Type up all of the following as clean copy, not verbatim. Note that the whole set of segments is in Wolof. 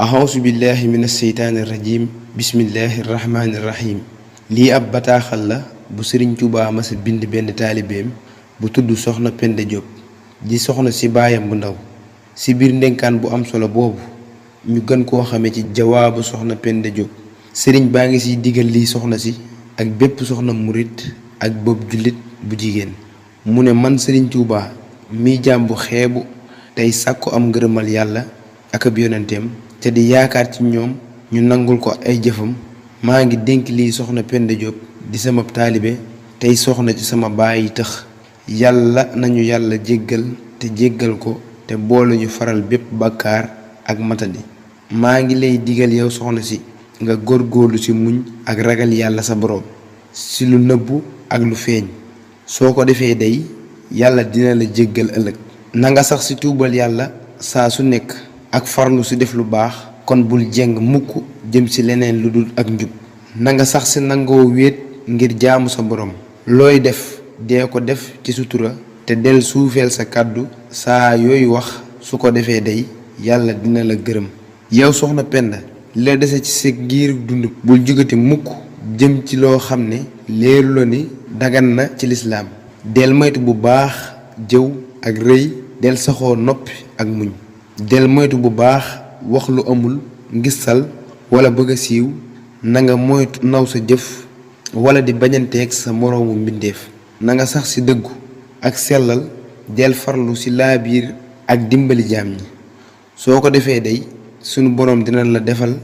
axawsu billahi min asseytaani rajim bismillahi rahmaani rahim. lii ab bataaxal la bu sëriñ Tuubaa masa bind benn taalibeem bu tudd soxna Penda Diop di soxna si baayam bu ndaw. ci biir ndénkaan bu am solo boobu ñu gën koo xame ci jawaabu soxna Penda Diop, sëriñ baa ngi ciy digal lii soxna si ak bépp soxna murit ak bopp jullit bu jigéen. mu ne man sëriñ Tuubaa mi jaam bu xeebu tey sàkku am ngërëmal yàlla ak ab yonenteem te di yaakaar ci ñoom ñu nangul ko ay jëfam, maa ngi dénk lii soxna Penda Diop di sama taalibe tey soxna ci sama baay yi tax. yàlla nañu yàlla jéggal te jéggal ko te boole ñu faral bépp bàkkaar ak matadi. maa ngi lay digal yow soxna si nga góorgóorlu ci muñ ak ragal yàlla sa boroom ci lu nëbbu ak lu feeñ. soo ko defee day yàlla dina la jéggal ëllëg. na nga sax ci tuubal yàlla saa su nekk ak farlu ci def lu baax, kon bul jeng mukk jëm ci leneen lu dul ak njub. na nga sax ci nangoo wéet ngir jaamu sa boroom. looy def dee ko def ci sutura te del suufeel sa kàddu saa yooyu wax. su ko defee day yàlla dina la gërëm. yow soxna Penda, li la dese ci sa giir dund bul jugati mukk jëm ci loo xam ne leeru la ni dagan na ci lislaam. del moytu bu baax jëw ak rëy, del saxoo noppi ak muñ. del moytu bu baax wax lu amul ngistal wala bëgg a siiw. na nga moytu naw sa jëf wala di bañanteeg sa moroomu mbindeef. na nga sax ci dëggu ak sellal, del farlu ci laabiir ak dimbali jaam ñi. soo ko defee day sunu boroom dina la defal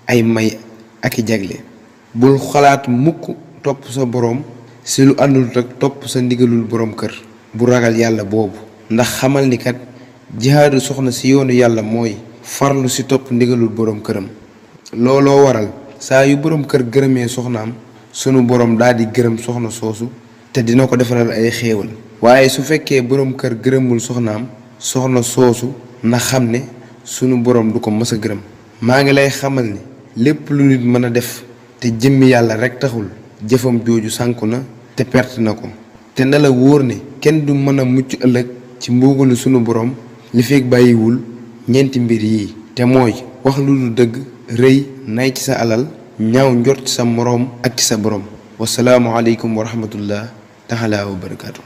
ay may ak i jagle. bul xalaat mukk topp sa boroom ci lu àndul ak topp sa ndigalul boroom kër bu ragal yàlla boobu. ndax xamal ni kat jihaadu soxna ci yoonu yàlla mooy farlu ci topp ndigalul boroom këram. looloo waral saa yu boroom kër gërëmee soxnaam sunu boroom daldi gërëm soxna soosu te dina ko defaral ay xéewal. waaye su fekkee boroom kër gërëmul soxnaam, soxna soosu na xam ne sunu boroom du ko mës a gërëm. maa ngi lay xamal ni lépp lu nit mën a def te jëmmi yàlla rekk taxul, jëfam jooju sànku na te perte na ko. te na la wóor ne kenn du mën a mucc ëllëg ci mbugalu sunu boroom li fekk bàyyiwul ñeenti mbir yi, te mooy wax lu dul dëgg, rëy, nay ci sa alal, ñaaw njort ci sa moroom ak ci sa boroom. wasalaamu aleykum wa rahmatullah taala wa barakaatu.